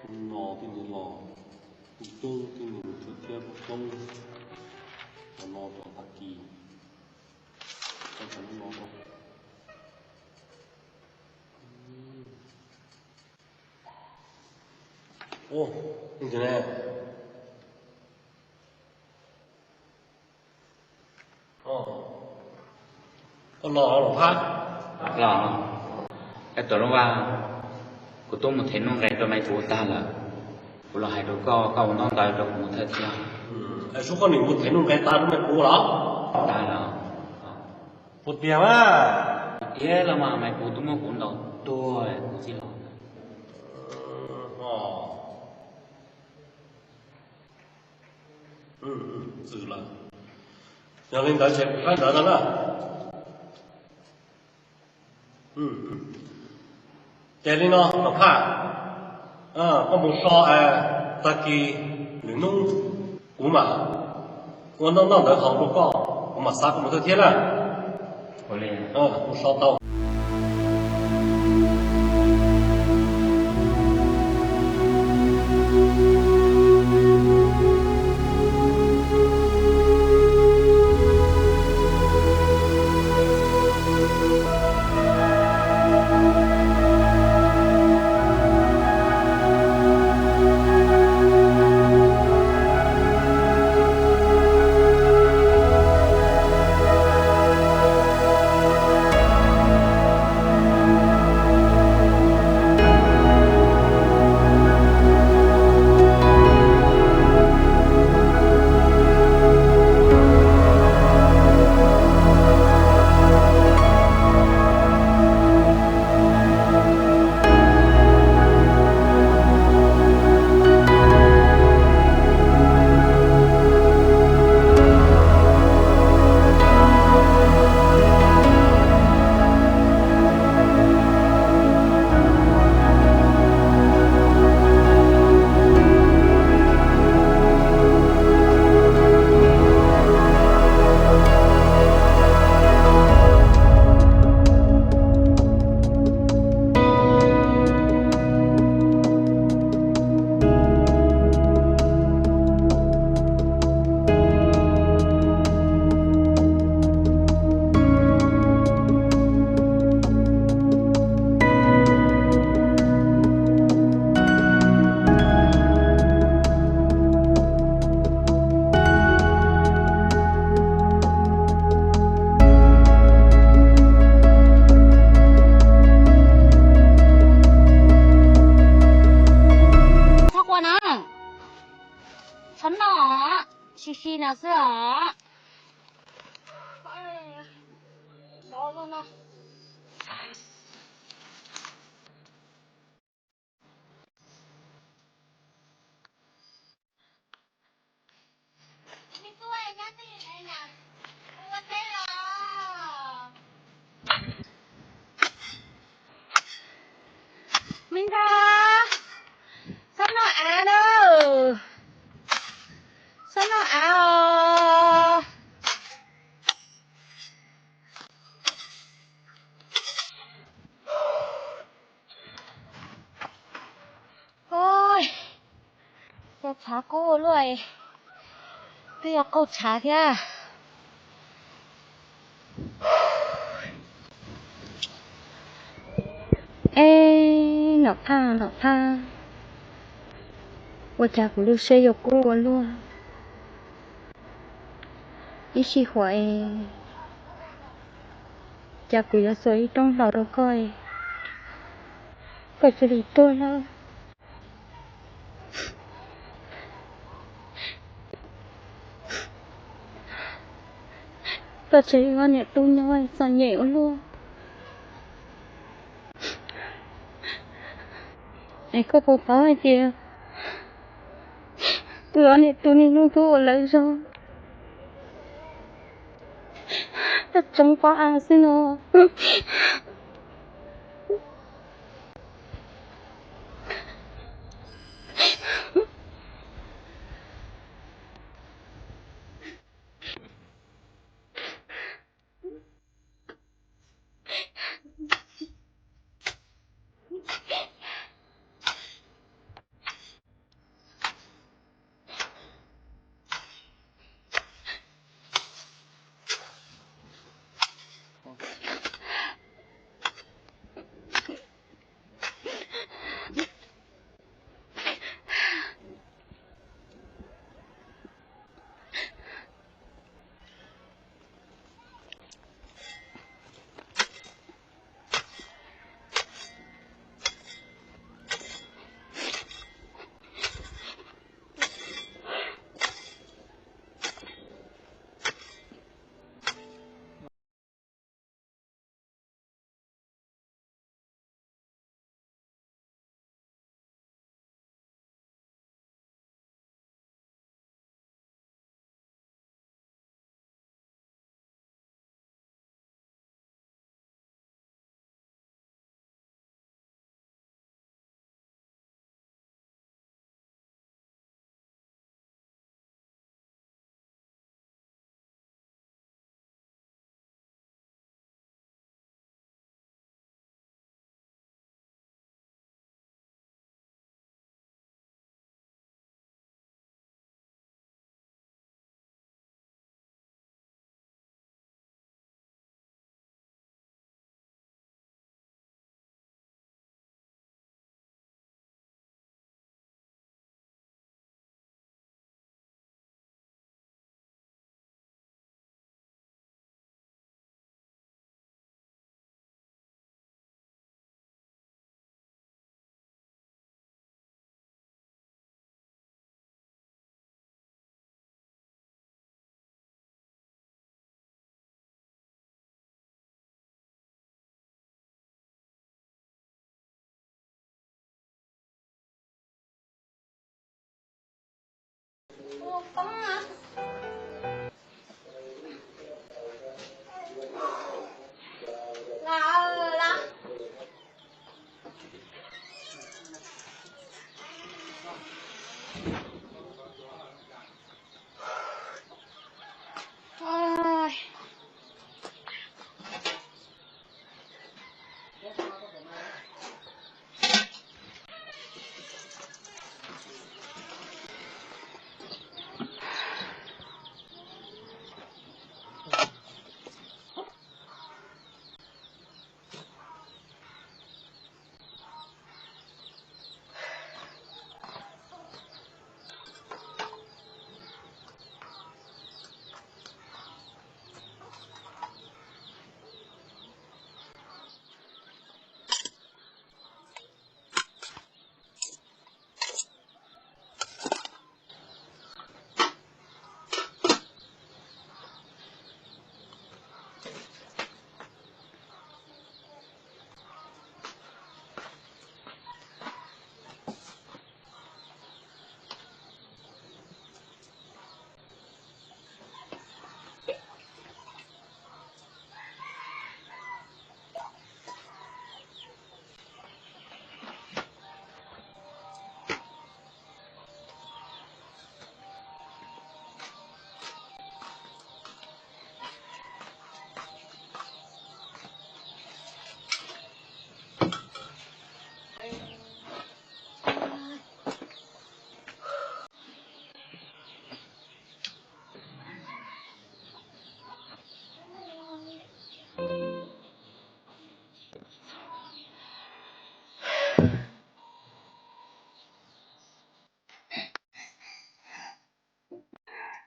No tij nws los, tus coob tij nws mus thwm thiab tus coob, no rau tag kis, tau cov no rau. Ua, ne, koj los los Phaj? Los, koj tuaj lub vaj, kuv twb mus them nuj nqes rau Maiv Puv tag lawm. Kuv los hais rau koj, koj ua ntaub ntawv rau kuv mus thawj thiab. Es sub koj nim mus them nuj nqes tag rau Maiv Puv los? Tag lawm. Puas tiag mas? Tiag los mas, Maiv Puv twb muab kuv ntaus tuag kuv thiaj los. Txwm lawm. Yog li ntawd ces kuv kab ntawv no na. Ces li no, Nom Phaj, koj mus so, tag kis lwm hnub kuv mam ua ntaub ntawv hauv rau koj, kuv mam xa koj mus thawj thiab na. Mus so tau. Txhob quaj na, txhob noj, sim sim no xwb os. Me ntxhais, txhob noj av na, txhob noj av os. Ua, cas tshav kub ua luaj, twb yog qaug tshav thiab. Eb, Nom Phaj, Nom Phaj, ua cas kuv lub siab yuav kub ua luaj? Ib sij huam es cas kuv yuav xuas ib roob hlau rau koj, koj cia li tuag lawm. Koj tseem ua niam tub nyob txom nyem ua luaj. Es koj puas paub hais tias wb ob niam tub niaj hnub hlub ua lawv zog, koj tseem pom av xwb no. Mus poob na. Los, los. Oj.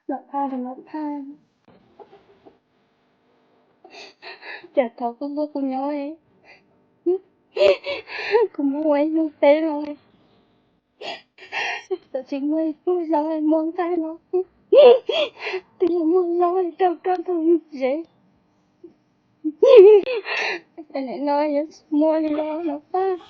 Los phaj, los phaj. Tsam thaum koj muab kuv nyob, kuv muab ua ib lub teb los, txawm tsis muaj ib tug zaub muab nqaij los, twb yog muaj zaub rau koj tau ib tsev. Tam sim no yuav tsis muaj li los los paj.